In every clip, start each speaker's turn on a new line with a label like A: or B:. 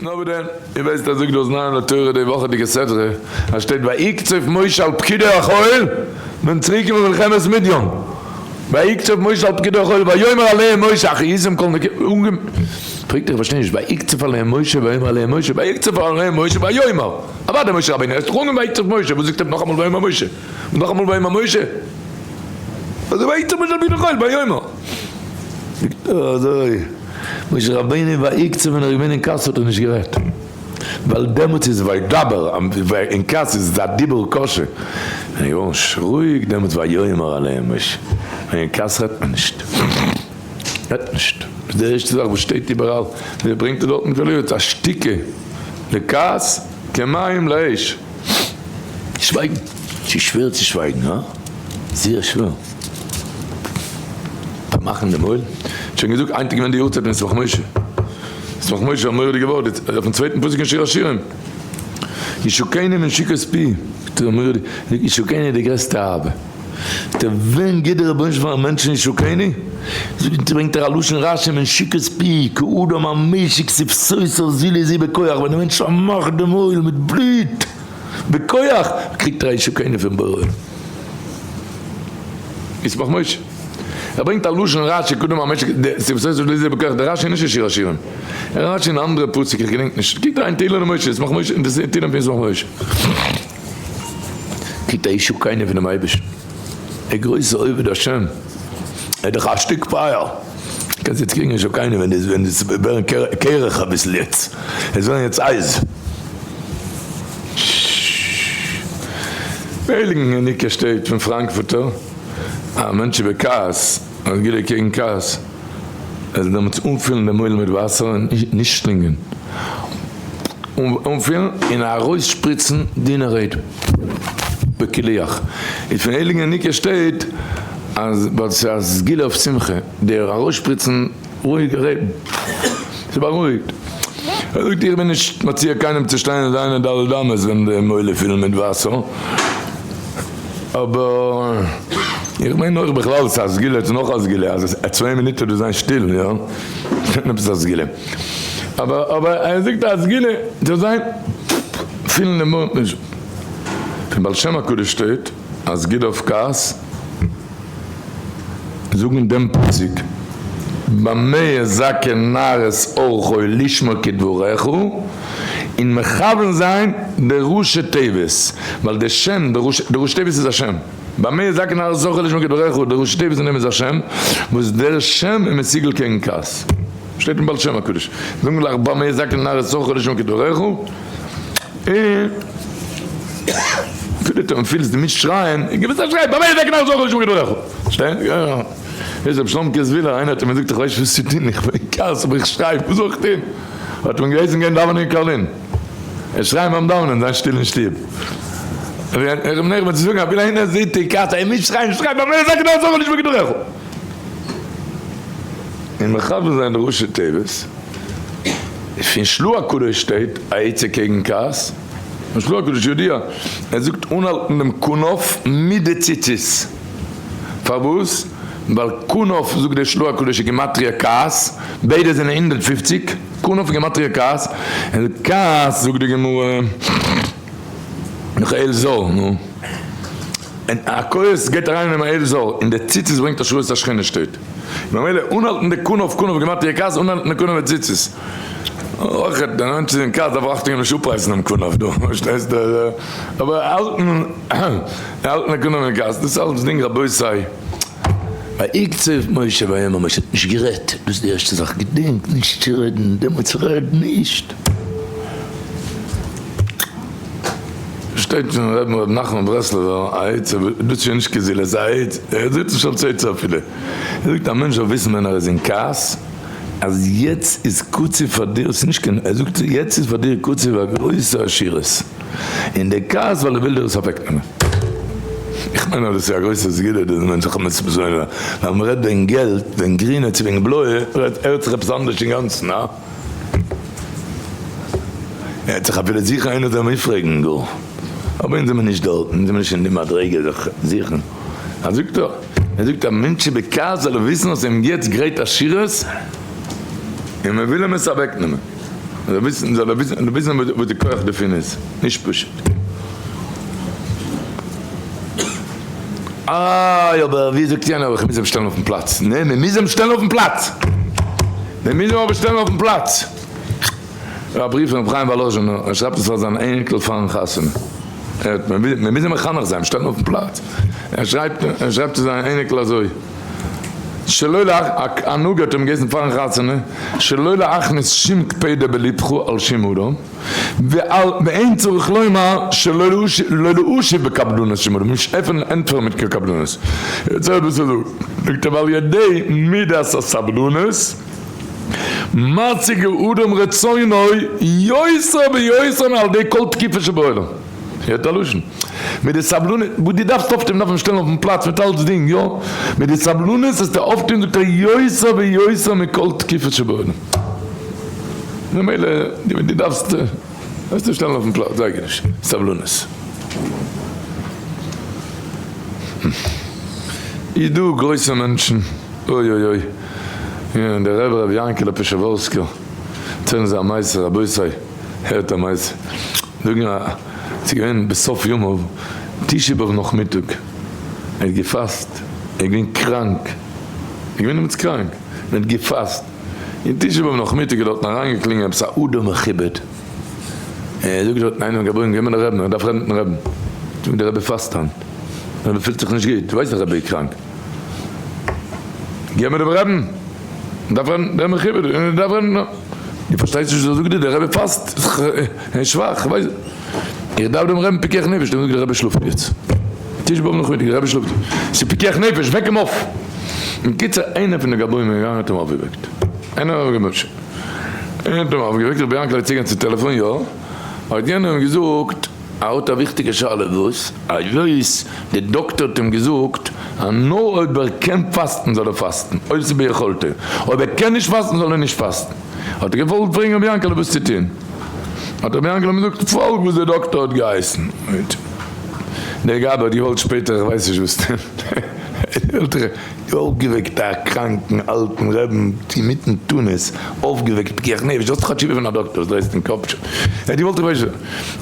A: נאר וואס דען, איר ווייסט אז זאגט דאס נייעם לתורה די וואכעדיגע סדרה, אז שטייט ויקצוף משה על פקידי החיל, ווען צוריק קומען מלחמת מדיין, ויקצוף משה על פקידי החיל ויאמר אליהם משה החייתם כל נקי, פרעגט ער איך פארשטיי נישט, ויקצוף עליהם משה ויאמר אליהם משה, ויקצוף עליהם משה ויאמר, אוודאי משה רבינו, ער איז דאך אנגעהויבן ויקצוף משה, וואס זאגט ער נאכאמאל ויאמר משה, און נאכאמאל ויאמר משה, אזוי ויקצוף משה על פקידי החיל ויאמר, זאגט ער אזוי. משה רבינו ויקצוף ווען ער איז געווען אין כעס האט ער נישט גערעדט, ווייל דעמאלטס איז וידבר, אין כעס איז א דיבור קשה, ווען ער איז געווארן רואיג דעמאלטס ויאמר אליהם משה, ווען אין כעס רעדט מען נישט, רעדט נישט, דאס איז די ערשטע זאך וואס שטייט איבעראל, ווי ער ברענגט עס דארט אין כלליות, א שתיקה לכעס כמים לאש, שווייגן, ס'איז שווער צו שווייגן, הא? זייער שווער. פארמאכן די מויל. שוין געזאגט היינט איז געווען די יארצייט פון ישמח משה. ישמח משה א מורא'דיגע ווארט אויפן צווייטן פסוק אין שיר השירים. ישוקני מנשיקות פי. זאגט ער מורא'דיג. זאגט ישוקני איז די גרעסטע אהבה. זאגט ער ווען גיט דער רבונו של עולם פאר א מענטשן ישוקני? זאגט ברענגט ער א לשון רשי מנשיקות פי כאדם המשיק שפתותיו זו לזו בכח ווען די מענטש פארמאכט די מויל מיט בלוט בכח קריגט ער א ישוקני פון בורא. ישמח משה. ער ברענגט א לשון רשי קודם א משק די ס'איז די זעלבע כח די רשי איז נישט אין שיר השירים רשי אין אנדערע פסוק איך געדענק נישט קוקט אריין תהילים למשה ישמח משה אין די תהילים פון ישמח משה קוקט א איש קיינער פונעם אייבערשטן דער גרויסע עובד השם ער איז דאך א שטיק פייער קענסט יעצט קריגן איש קיינער ווען די ווען די ווערן קרח אביסל יעצט עס ווערן יעצט אייז. הייליגן יניקה שטייט פון פראנקפורטער. א מענטש איז בכעס, א סגולה קעגן כעס, ער זאל דעמאלטס אנפילן דעם מויל מיט וואסער און נישט שלינגען, אנפילן און ארויסשפריצן דינע רעד בקילוח. איז פון הייליגן יניקה שטייט אז ווייל ס'איז א סגולה אויף שמחה, דער ארויסשפריצן רואיגע רעד, ס'בארואיגט. ער זאגט איך בין נישט מציע קיינעם צו שטיין אין זיינע ד' אמות ווען די מויל איז פיל מיט וואסער. אבער איך מיין אויך בכלל ס'איז א סגולה צו נאך א סגולה אז א צוויי מינוט זאל דו זיין שטיל יא עפעס א סגולה אבער אבער ער זאגט א סגולה זאל זיין פילן די מויל נישט פון בעל שם הקדוש שטייט א סגולה אויף כעס זאגן דעם פסוק במה יזכה נער את אורחו לשמור כדבריך און מכוון זיין די ראשי תיבות, ווייל די שם, די ראשי תיבות איז א שם, במה יזכה נער את אורחו לשמור כדבריך, די ראשי תיבות אין דעם איז א שם, וואס דער שם איז מסוגל קעגן כעס. שטייט אין בעל שם הקדוש, זאגן גלייך במה יזכה נער את אורחו לשמור כדבריך, און אפילו טאמער פילסט דו מוזט שרייען, גיב עס א שריי, במה יזכה נער את אורחו לשמור כדבריך. שטייט? איז רבי שלומ'קע זוויהלער, איינער האט אים געזאגט איך ווייס נישט וואס צו טון, איך בין אין כעס אבער איך שריי, וואס זאל איך טון? האט מען געהייסן גיין דאווענען אין קארלין, ער שרייען ביים דאווענען, זיין שטיל אין שטוב. ר' נחמן צו זאגן אפילו איינער זעהט די כעס, ער מוז שרייען, שריי ביים ער זאגט נאר זאל נישט בגדרך. און מכוון זיין די ראשי תיבות, פון של"ה הקדוש שטייט א עצה קעגן כעס, פון של"ה הקדוש ידוע, ער זאגט אנהאלטן דעם כנף מיט די ציצית, פארוואס? ווייל כנף זאגט דער של"ה הקדוש איז גימטריא כעס, ביידע זענען 150, כנף איז גימטריא כעס, און כעס זאגט די גמרא נאך אל זר, נו, און א כועס גייט אריין אינעם אל זר, און די ציצית ברענגט השראת השכינה שטייט, ממילא אנהאלטן די כנף, כנף גימטריא כעס, אנהאלטן די כנף מיט ציצית. אויך דער מענטש איז אין כעס דארף אכטונג געבן נישט אפרייסן דעם כנף דא, פארשטייסט? אבער האלטן האלטן די כנף אין כעס, דאס איז אלצדינג רבותי.
B: ויקצוף משה ויאמר משה האט נישט גערעדט, דאס איז די ערשטע זאך, געדענק נישט צו רעדן, דעמאלטס רעד נישט.
A: שטייט פון ר' ר' נחמן ברסלב'ער א עצה, דאס איז שוין נישט קיין זילות, ס'איז א עצה, ער זאגט נישט אלס עצה אפילו, ער זאגט א מענטש זאל וויסן ווען ער איז אין כעס, אז יעצט איז קצוב פאר דיר, ס'איז נישט קיין, ער זאגט יעצט איז פאר דיר קצוב א גרויסע עשירות, און די כעס ווייל ער וויל דיר עס אוועקנעמען. איך מיין אז דאס איז א גרויסע סגולה דאס מען זיך עמיצן מזוין זיין, ווייל מען רעדט וועגן געלט, וועגן גרינע צו וועגן בלויע, רעדט הערט זיך עפעס אנדערש אינגאנצן, הא? הערט זיך אפילו זיכער איינער זאל מיר פרעגן גאר, אבער אונז זעמיר נישט דארט, אונז זעמיר נישט אין די מדריגה זיך זוכן, אז זאגט ער, ער זאגט א מענטש איז בכעס זאל ער וויסן אז אים יעצט גרייט עשירות און מען וויל אים עס אוועקנעמען. זאל וויסן, זאל ער וויסן, וויסן וואס די כח דערפון איז, נישט פשוט. איי אבער ווי זאגט יענער איך מוז אים שטעלן אויפן פלאץ, נע מען מוז אים שטעלן אויפן פלאץ! מען מוז אים אבער שטעלן אויפן פלאץ! א בריוו פון רבי חיים וואלאזשינער, ער שרייבט עס פאר זיין אייניקל פארן חתונה, ער האט מען מוז אים מחנך זיין, שטעלן אויפן פלאץ, ער שרייבט ער שרייבט צו זיין אייניקל אזוי, שלא לאח א הנהגה האט אים געהייסן פארן חתונה, שלא להכניס שום קפידא בלבך על שום אדם, ועל ואין צריך לומר שלא להשיב בקפדנות שום אדם, נישט עפענען ענטפערן מיט קיין קפדנות. יעצט הערט וואס ער זאגט, זאגט ער ועל ידי מידת הסבלנות, משיג האדם רצונו יותר ויותר מעל ידי כל תקיפה שבעולם. הערט א לשון. מיט די סבלנות, וואס דו דארפסט אויפטון דארף מען שטעלן אויפן פלאץ מיט אלצדינג, יא? מיט די סבלנות וועסטו אויפטון זאגט ער יותר ויותר מכל תקיפה שבעולם. ממילא דו דארפסט וועסטו שטעלן אויפן פלאץ, זייגער נישט. סבלנות. איז דא גרויסע מענטשן. אוי אוי אוי, און דער רבי רבי יענקעלע פשעווארסקער ציילן זיי א מעשה, רבותי הערט א מעשה, זאגן א, ס'איז געווען בסוף ימיו, תשעה באב נאכמיטאג, ער האט געפאסט, ער איז געווען קראנק, ער איז געווען דעמאלטס קראנק, און ער האט געפאסט, און תשעה באב נאכמיטאג איז דארטן אריינגעקלינגען עפעס א אדם מכובד, ער זאגט דארטן איינעם גבאים גיב מיר דעם רבי'ן, איך דארף רעדן מיטן רבי'ן, זאגט דער רבי פאסט היינט, דער רבי פילט זיך נישט גוט, דו ווייסט דער רבי איז קראנק. גיב מיר דעם רעבן, דארף רעדן דער מכובד, דארף רעדן, דו פארשטייסט נישט וואס איך זאג דיר, דער רבי פאסט, ער איז שוואך, איך ווייס, איך דארף דעם רעבן פיקח נפש, דער זאגט דער רבי שלאפט יעצט, תשעה באב נאכמיטאג, דער רבי שלאפט, ס'איז פיקח נפש, וועק אים אויף, בקיצור איינער פון די גבאים איז געגאנגען האט אים אויפגעוועקט, איינער האט אים אויפגעוועקט, רבי יענקל האט צוגעגאנגען צום טעלעפאן, יא, האט יענער אים געזאגט, ער האט א וויכטיגע שאלה וואס? היות די דאקטער האט אים געזאגט אז נאר אויב ער קען פאסטן זאל ער פאסטן, אויב ס'איז ביכולתו, אויב ער קען נישט פאסטן זאל ער נישט פאסטן, האט ער געוואלט פרעגן רבי יענקעלע וואס צו טון, האט רבי יענקעלע אים געזאגט פאלג וואס די דאקטער האט געהייסן, דער גבאי האט געוואלט שפעטער איך ווייס נישט וואס טון. אויפגעוועקט א קראנקן אלטן רעבן אינמיטן תענית, אויפגעוועקט פיקח נפש, דו האסט דאך א תשובה פון א דאקטער וואס דרייסט אין קאפ שוין, ער האט געוואלט איך ווייס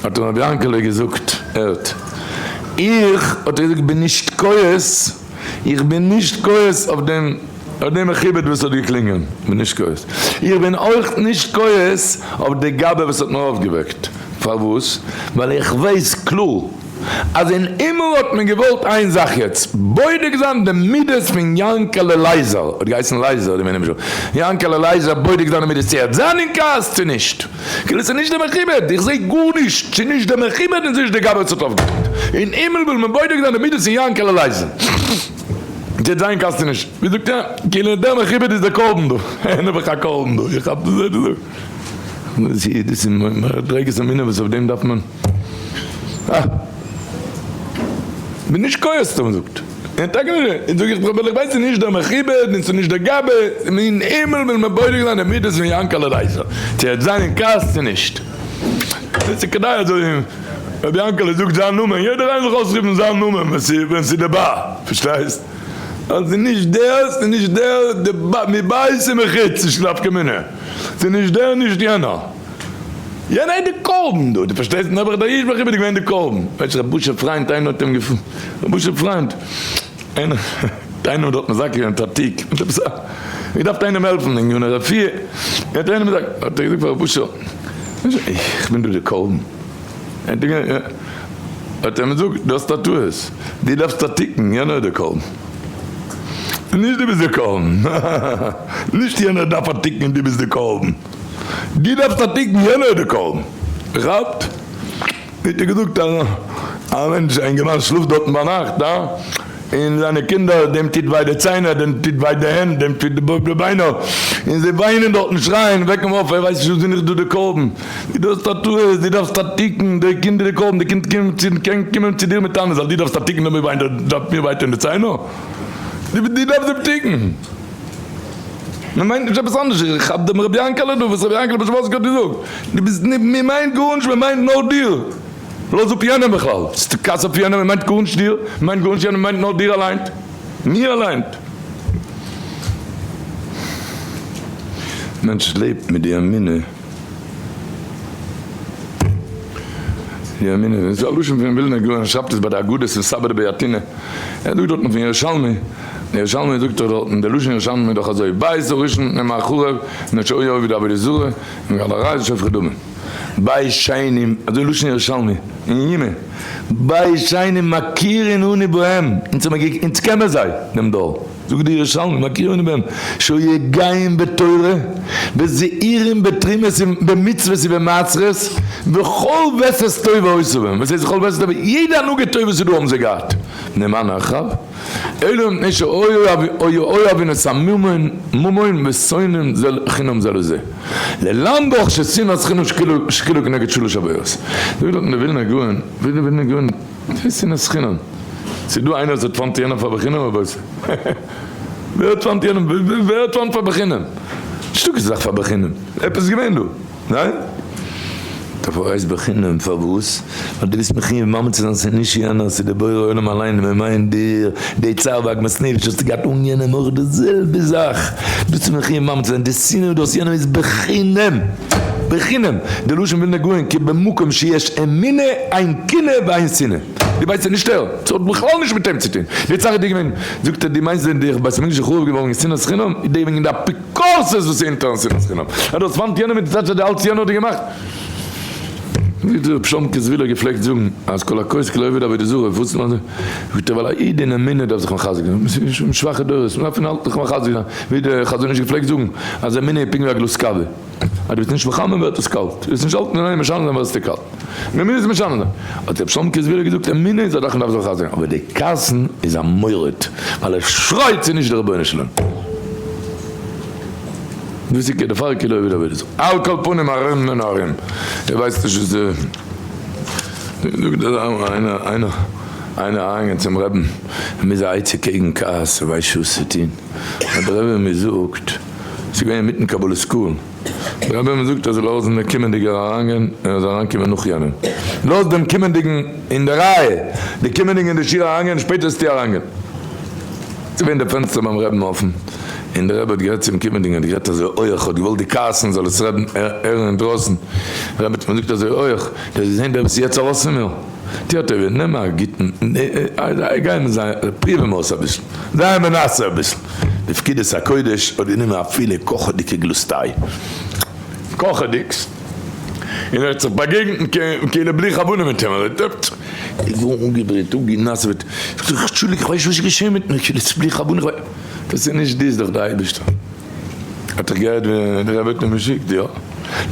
A: האט אים רבי יענקעלע געזאגט, הערט, איך, האט ער געזאגט, בין נישט כועס, איך בין נישט כועס אויף דעם, אויף דעם מכובד וואס האט געקלינגען, איך בין נישט כועס, איך בין אויך נישט כועס אויף די גבאי וואס האט מיר אויפגעוועקט, פארוואס? ווייל איך ווייס קלאר. אז אין הימל האט מען געוואלט איין זאך יעצט, בודק זיין די מידות פון יענקעלע לייזער, האט געהייסן לייזער די מנהל, יענקעלע לייזער בודק זיין די מידות צו ער וועט זיין אין כעס צו נישט, כאילו ס'איז נישט די מכובד, איך זעה גארנישט, ס'איז נישט די מכובד און ס'איז נישט די גבאי וואס האט אויפגעקומט, אין הימל וויל מען בודק זיין די מידות פון יענקעלע לייזער, צו ער וועט זיין אין כעס צו נישט, ווי זאגט ער, כאילו דער מכובד איז דער קרבן דא, נעבעך א קרבן דא, איך כאפ דאס. דאס איז מדרגת אמונה וואס אויף דעם דארף מען אה. בין נישט כועס האט ער געזאגט. און טאקע נישט. און זאג איך ווייל איך ווייס ס'איז נישט דער מכובד און ס'איז נישט דער גבאי, אין הימל וויל מען בודק זיין די מידות פון יענקעלע לייזער צו ער וועט זיין אין כעס צו נישט. ס'איז כדאי אזוי רבי יענקעלע זאגט זיין נאמען יעדער איינער זאל אויסרופן זיין נאמען ווען ס'איז די בא. פארשטייסט? אז ס'איז נישט דער ס'איז נישט דער די בא מבית ומחוץ נישט קיין נפקא מינה. ס'איז נישט דער נישט יענער. יענער איז די קרבן דא, דו פארשטייסט? נעבעך דער איש בחור איז געווען די קרבן. ווייסט ר' אשר פריינד איינער האט אים געפ. ר' אשר פריינד איינער האט איינעם דארט מזכה געווען מיט א תיק מיט עפעס א. געדארפט איינעם העלפן אין עניני רפואה. האט איינער מזכה האט ער געזאגט פאר ר' אשר איך בין דא די קרבן. האט ער אים געזאגט דו האסט א טעות, דו דארפסט א תיקון, יענער איז די קרבן. נישט דו ביסט די קרבן. נישט יענער דארף א תיקון און דו ביסט די קרבן. דו דארפסט א תיקון, יענער איז די קרבן. כאפט? ווי האט ער געזאגט א מענטש א אינגערמאן שלאפט דארטן ביינאכט א. און זיינע קינדער, דעם טוט וויי די ציינער, דעם טוט וויי די הענט, דעם טוט די ביינער, און זיי וויינען דארט און שרייען, וועק אים אויף, ער ווייסט נישט וואס בין איך דא די קרבן, דו האסט א טעות, דו דארפסט א תיקון, די קינד איז די קרבן, די קינד קען קומען צו דיר מיט טענות אז דו דארפסט א תיקון, דער וויינט דארף מיר וויי טון די ציינער, דו דארפסט דעם תיקון. מען מיינט נישט עפעס אנדערש, איך כאפ דעם רבי יענקעלע דא, וואס רבי יענקעלע פשעווארסקער האט געזאגט, דו ביסט נישט, מען מיינט גארנישט, מען מיינט נאר דיר. לאז אפ יענעם בכלל, ס'איז כעס אויף יענעם, ער מיינט גארנישט דיר, ער מיינט גארנישט יענעם, ער מיינט נאר דיר אליין, מיר אליין. מענטש לעבט מיט די אמונה. די אמונה, דאס איז א לשון פון ווילנער גאון, ער שרייבט עס ביי די הגדות פון סבא דבי אתונא, ער זאגט דארטן פון ירושלמי, די ירושלמי זאגט דאך דארטן, די לשון ירושלמי איז דאך אזוי, בית הראשון נאמר חרב, מפני שהיו עובדי עבודה זרה, ומגדל אריות ושופכי דמים. בית שני, אזוי לשון ירושלמי, אין יומא, בית שני מכירין אנו בהם, אונז קען מיר זיי, דעם דור. זאגט די ירושלמי מכירין בהם שהיו גאים בתורה וזהירים בתרומות במצוות ובמעשרות וכל וסת טובה היתה בהם, וואס הייסט כל וסת טובה? יעדע הנהגה טובה וואס איז דא האבן זיי געהאט, נאמן אחריו, אלא מפני שהיו אוהבין את הממון ממון ושונאים זה חינם זה לזה, ללמדך ששנאת חינם שקולה כנגד שלש עבירות. זאגט דארטן די ווילנער גאון, ווילנער גאון, וואס איז שנאת חינם? ס'איז דא איינער וואס האט פיינט יענעם פאר בחינם אבער ווער האט פיינט יענעם? ווער האט פיינט פאר בחינם? נישטא קיין זאך פאר בחינם, עפעס איז געווען דא, ניין?
B: דערפאר הייסט בחינם, פארוואס? ווייל דו ביסט מחיוב מאמין צו זיין ס'איז נישט יענער ס'איז די בורא עולם אליין און מ'מיינט דיר, די צער ועגמת נפש האסטו געהאט אן יענעם אויך די זעלבע זאך, דו ביסט מחיוב מאמין צו זיין די שנאה וואס דו האסט יענעם איז בחינם! בחינם! די לשון ווילנא גאון כי במקום שיש אמונה אין קנאה ואין שנאה. דו ווייסט ס'איז נישט ער, ס'האט בכלל נישט מיט אים צו טון, די צרה איז די געווען, זאגט ער, דו מיינסט ווען די בית המקדש איז חרוב געווארן איז שנאת חינם, איז די וועגן די אפיקורסות וואס איז אונטערן שנאת חינם, אז דו האסט פיינט יענעם מיט די צייט אז די האלטסט יענער האט דיר געמאכט. ווי האט ר' שלומ'קע זוויהלער געפלעגט זאגן אז כל הכועס כאילו עובד עבודה זרה, וואס מיינט דאס? זאגט ער ווייל א איד אין אמונה דארף זיך מחזק זיין, ס'איז שוין שוואכע דורות, מ'דארף אים האלטן זיך מחזק זיין, ווי דער חזון איש געפלעגט זאגן אז אמונה איז פונקט ווי א גלאז קאווע. אז דו ביסט נישט מחמם ווערט עס קאלט, דו וועסט נישט האלטן אין איין משנה זיין ווערסטו קאלט. אמונה איז משנה זיין. האט רבי שלומ'קע זוויהלער געזאגט אמונה איז א זאך מ'דארף זיך חזר'ן, אבער די כעסן איז א מורד, ווייל ער שרייט ס'איז נישט די רבונו של עולם. דאס איז דערפאר כאילו עובד עבודה זרה. על כל פנים ארום און ארום. ער ווייסט נישט וואס די. זאגט איינער איינער איינער אריינגיין צום רעבן ער מוז א עצה קעגן כעס ער ווייסט נישט וואס צו טון. האט דער רבי אים געזאגט. ס'איז געווען אינמיטן קבלת קהל, דער רבי האט געזאגט אז ער זאל לאזן דעם קומענדיגער אריינגיין און ער זאל אריינקומען נאך יענעם, לאז דעם קומענדיגן אין די רייע, די קומענדיגן אין די שורה אריינגיין און שפעטער זאלסטו אריינגיין. ס'איז געווען די פענסטער ביים רעבן אפן, און דער רבי האט גערעדט צום קומענדיגן, האט גערעדט אזוי הויעך, האט געוואלט די כעסן זאל עס רעדן הערן אינדרויסן, דער רבי האט אים געזאגט אזוי הויעך, דו האסט געזען דער וואס איז יעצט ארויס פון מיר? טו א טובה, נעם א גוטן, גיי מיט זיי, פרואוו אים אויס אביסל, זיי אים מנסה אביסל. בפקודת הקודש האט גענומען א פילע קאכעדיגע גלאז טיי, קאכעדיגס, און ער האט זיך באגעגנט כאילו בלי כוונה מיט אים, אזוי טופ, איז געווארן אנגעבריט, אנגענאסעוועט, זאגט ער, אנטשולדיגט, איך ווייס נישט וואס איז געשען מיט מיר, כאילו בלי כוונה, איך ווייס, דאס איז נישט דו, איז דאך דער אייבערשטער. האט איך געהערט ווי דער רבי האט אים געשיקט, יא?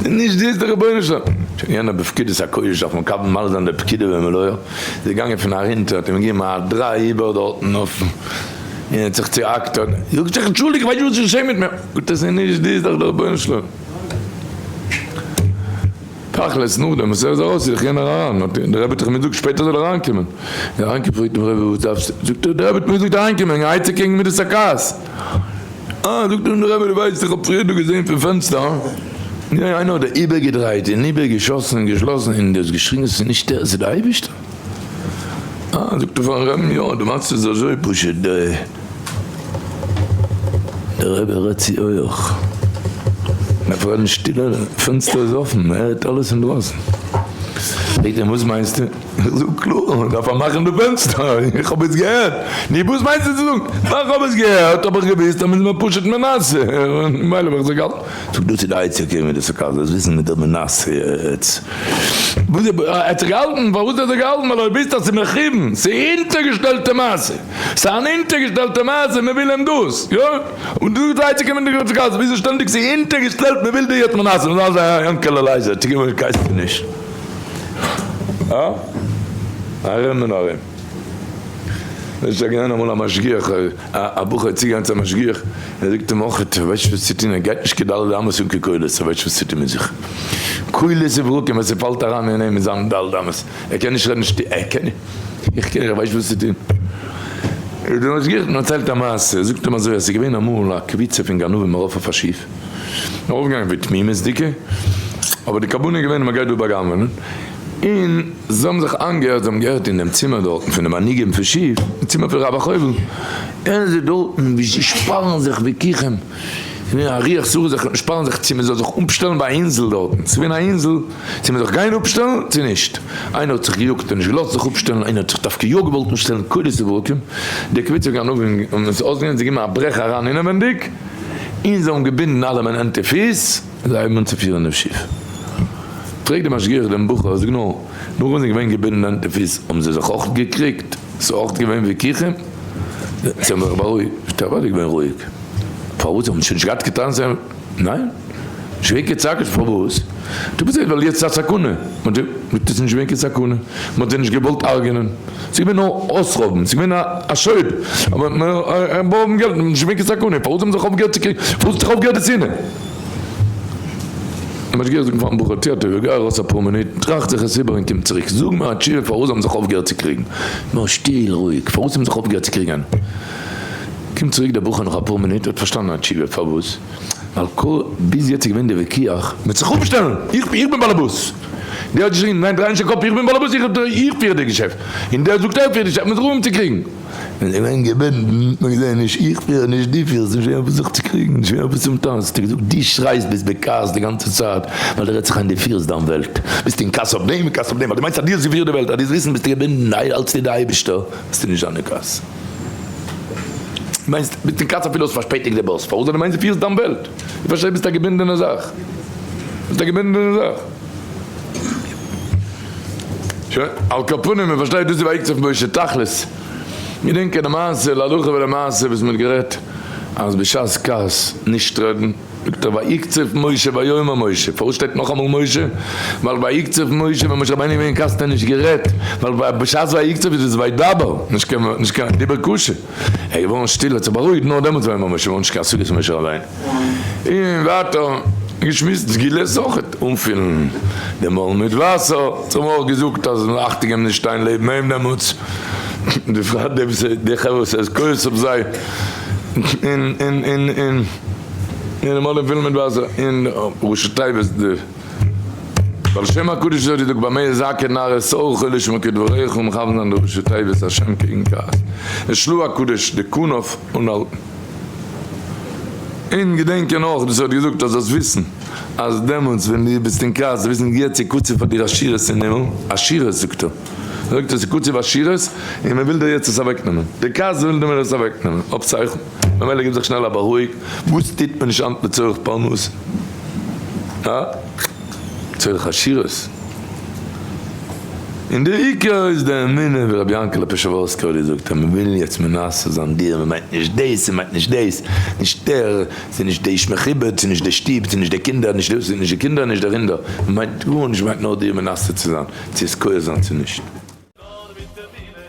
B: נישט דו, איז דער רבונו של עולם. שוין יענער בפקודת הקודש דארף מקבל מעלה זיין דער פקידה במלואה, איז געגאנגען פון ארונטער האט אים געגעבן א דריי איבער דארטן אויפן, און האט זיך צוהאקט, האט זאגט זיך אנטשולדיג איך ווייס נישט וואס איז געשען מיט מיר, זאגט ער ס'איז נישט דו, איז דאך דער רבונו של עולם. תכלית נאכדעם וואס ער איז ארויס איז דאך יענער אריין, האט דער רבי האט דאך אים געזאגט שפעטער זאל ער אריינקומען, איז ער אריינגעקומען פרעגט אים רבי וואס דארפסטו, זאגט ער דער רבי האט מיר געזאגט אריינקומען, א עצה קעגן מידת הכעס. אה, זאגט אים דער רבי, דו ווייסט, איך האב פריער דא געזען פון פענסטער, ווי איינער האט דיר איבערגעדרייט און איבערגעשאסן און געשלאסן, און דו האסט געשריגן, ס'איז נישט ער, ס'איז דער אייבערשטער. אה, זאגט ער פארן רבי'ן, יא, די מצב איז אזוי פשוט, דער רבי רעדט צו הויעך, מ'דארף רעדן שטילער, פענסטער איז אפן, מ'הערט אלעס אינדרויסן. פרעגט אים, וואס מיינסטו? איך זאג קלאר, מען דארף פארמאכן די פענסטער, איך האב עס געהערט, נו וואס מיינסטו צו זאגן? נאר איך האב עס געהערט האב איך געוואוסט אז מען איז מיר פשוט מנסה, און ממילא האב איך זיך געהאלטן. זאג דאס איז די עצה קעגן מידת הכעס, זאלסט וויסן מיט דער מנסה יעצט. וואס ער האט זיך געהאלטן, פארוואס האט ער זיך געהאלטן? ווייל ער האט געוואוסט אז ס'איז מכוון, ס'איז אונטערגעשטעלטע מעשה, ס'איז אן אונטערגעשטעלטע מעשה, מען וויל אים דאס, יא? און דו זאגסט די עצה קעגן מידת הכעס, וויאזוי שטענדיג ס'איז אונטערגעשטעלט, מען וויל דיר יעצט מנסה, מען זאל זיין יענקעלע לייזער, צו געבן קייסטו נישט. אה? ארום און ארום. עס איז געווען אמאל א משגיח, א בחור איז צוגעגאנגען צו א משגיח, ער זאגט אים אויך, ער ווייסט נישט וואס צו טון, ער גייט נישט קיין ד' אמות אן קיין קולות, ער ווייסט נישט וואס צו טון מיט זיך. קולות וברקים ווען ס'פאלט אריין אין אים אין זיין ד' אמות, ער קען נישט רעדן שטיל, ער קען נישט, איך קען, איך ווייס נישט וואס צו טון. דער משגיח האט אים דערציילט א מעשה, ער זאגט אים אזוי, אז ס'איז געווען אמאל א קבוצה פון גנבים ארויף אויף א שיף, ארויפגעגאנגען ווי תמימות'דיגע, אבער די כוונה איז געווען אז מ'גייט דא בא'גנב'ענען, און זיי האבן זיך איינגעהערט, זיי האבן געהערט אין דעם צימער דארטן פון די מנהיגים פון שיף, אין צימער פון רב החובל, הערן זיי דארטן ווי זיי שפארן זיך וויכוחים.
A: געווען א רוח סערה זיך שפארן זיך צו מען זאל זיך אפשטעלן ביי א אינזל דארטן, ס'איז געווען א אינזל צו מען זאל גיין אפשטעלן צו נישט, איינער האט זיך געיאגט און נישט געלאזט זיך אפשטעלן, איינער האט זיך דווקא יא געוואלט אפשטעלן, קולות וברקים, די קבוצה גנבים האבן עס אויסגענוצט, זיי געבן א ברעך אריין אינעווענדיג, און זיי האבן געבינדן אלעמען הענט און פיס, זיי הייבן אן צו פירן דעם שיף. פרעגט דער משגיח דעם בחור, זאג נאר, נאך ווען זיי געווען געבינדן הענט און פיס, האבן זיי זיך אויך געקריגט? ס'איז אויך געווען וויכוחים? זיי האבן זיך בארואיגט? זאגט ער, אוודאי געווען רואיג. פארוואס? זיי האבן שוין נישט געהאט קיין טענות? ניין, נישט געווען קיין צעקות, פארוואס? דו ביסט ווייל יעצט איז א סכנה, מען האט עס נישט געווען קיין סכנה, מען האט זיי נישט געוואלט הרג'נען, ס'איז געווען נאר אויסרויבן, ס'איז געווען א שויב, אבער בארגן געלט, נישט געווען קיין סכנה, פארוואס האבן זיך אויפגעהערט צו קריגן, פארוואס האט זיך אויפגעהערט די שנאה? דער משגיח זאגט פארן בחור, טו א טובה, גיי ארויס אפאר מינוט, טראכט זיך עס איבער און קום צוריק, זאג מיר א תשובה פארוואס זיי האבן זיך אויפגעהערט צו קריגן, נאר שטיל רואיג, פארוואס האבן זיך אויפגעהערט צו קריגן? קומט צוריק דער בחור נאך אפאר מינוט, האט פארשטאנען א תשובה פארוואס, ווייל כל ביז יעצט איז געווען די וויכוח, מ'וועט זיך אפשטעלן, איך איך בין באלעבאס, דער האט געשריגן ניין דריי נישט די קאפ איך בין באלעבאס איך איך פיר די געשעפט, און דער זאגט ער פירט די געשעפט, מ'איז זיך אנגעהויבן צו קריגן. ווען זיי געווען געבינדן האט מען געזען נישט איך פיר נישט דו פירסט, נישט ווער וואס זיך צו קריגן, נישט ווער וואס צום טאנץ, האט ער געזאגט דו שרייסט ביסט בכעס די גאנצע צייט ווייל דו רעדסט זיך איין דו פירסט דיין וועלט, ביסט אין כעס אויף דעם און כעס אויף דעם ווייל דו מיינסט אז דו האסט געפירט די וועלט, אז דו זאלסט וויסן ביסטו געבינדן אלץ צו די אייבישטער, וועסטו נישט זיין אין כעס. מיינסט ביסט אין כעס אפילו האסט פארשפעטיגט די באס, פארוואס ווייל דו מיינסט דו פירסט דיין וועלט, איך פארשטיי ביסט א געבינדענע זאך, ביסט א געבינדענע זאך. שוין, על כל פנים מען פארשטייט דאס איז ויקצוף משה תכלית, געדענקען די מעשה להלכה ולמעשה וואס מען האט גערעדט אז בשעת כעס נישט רעדן. זאגט ער ויקצוף משה ויאמר משה, פארוואס שטייט נאכאמאל משה? ווייל ויקצוף משה ווען משה רבינו איז געווען אין כעס האט ער נישט גערעדט, ווייל בשעת ויקצוף איז עס וידבר, נישט קיין נישט קיין דיבור קשה, ער איז געווארן שטיל האט זיך בארואיגט נאר דעמאלטס ויאמר משה, געווארן נישט קיין השגות משה רבינו. און ווייטער געשמועסט סגולות אויכעט, אנפילן די מויל מיט וואסער, זיי האבן אויך געזאגט אז אכטונג געבן נישט שטיין לעבן אים דעמאלטס, בפרט די חברה וואס ער איז כועס אויף זיי. און און און און און אמאל אין פילן מיט וואסער און ראשי תיבות די בעל שם הקדוש האט געזאגט במה יזכה נער את אורך לשמוע כדבריך און מכוון זיין די ראשי תיבות השם קעגן כעס און של"ה הקדוש די כנף אנהאלטן און געדענקען אויך דאס ער האט געזאגט אז זאלסט וויסן אז דעמאלטס ווען דו ביסט אין כעס זאלסט וויסן יעצט איז קצוב פאר דיר עשירות אין הימל עשירות זאגט ער. זאגט עס איז קצוב עשירות און מען וויל דיר יעצט עס אוועקנעמען, די כעס וויל דיר מען עס אוועקנעמען, אפצייכן, ממילא גיב זיך שנעל א בארואיג, וואס טוט מען נישט היינט לצורך פרנסה? הא? לצורך עשירות? און די עיקר איז די אמונה ווי רבי יענקעלע פשעווארסקער האט געזאגט אז מען וויל יעצט מנסה זיין דיר, מען מיינט נישט דאס, מען מיינט נישט דאס, נישט דער, ס'איז נישט די איש מכובד, ס'איז נישט די שטוב, ס'איז נישט די קינדער, נישט דאס, ס'איז נישט די קינדער, נישט די רינדער, מען מיינט גארנישט, מען מיינט נאר דיר מנסה צו זיין. צו עס כועס זיין צו נישט.
C: נאר מיט אמונה.